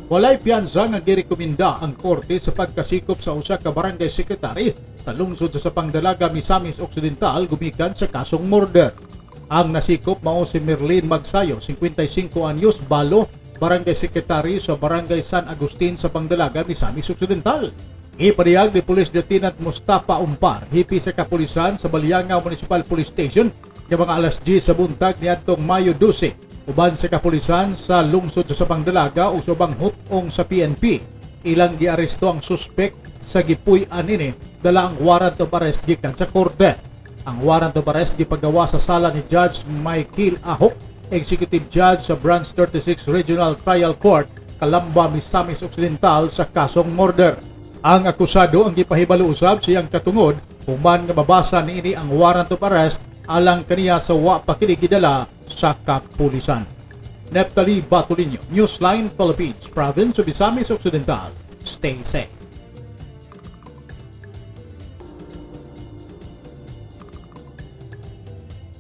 Walay piyansa nga girekomenda ang korte sa pagkasikop sa usa ka barangay secretary sa lungsod sa Sapang Dalaga, Misamis Occidental, gumikan sa kasong murder. Ang nasikop mao si Merlin Magsayo, 55 anyos, balo, barangay secretary sa Barangay San Agustin sa Pangdalaga, Misamis Occidental. Gipadayag ni Police Lieutenant Mustafa Umpar, hepe sa kapulisan sa Baliangao Municipal Police Station, nga mga alas 10 sa buntag niadtong Mayo 12, uban sa kapulisan sa lungsod sa Sapang Dalaga o sa ubang hut-ong sa PNP, ilang giaresto ang suspek sa gipuy-an ini dala ang warrant of arrest gikan sa korte. Ang warrant of arrest gipagawa sa sala ni Judge Michael Ahok, Executive Judge sa Branch 36 Regional Trial Court, Calamba, Misamis Occidental, sa kasong murder. Ang akusado ang gipahibalo usab siyang katungod human nga mabasa niini ang warrant of arrest alang kaniya sa wa pa kini gidala sa kapulisan. Neptali Batulinho, Newsline Philippines, Province of Misamis Occidental. Stay safe.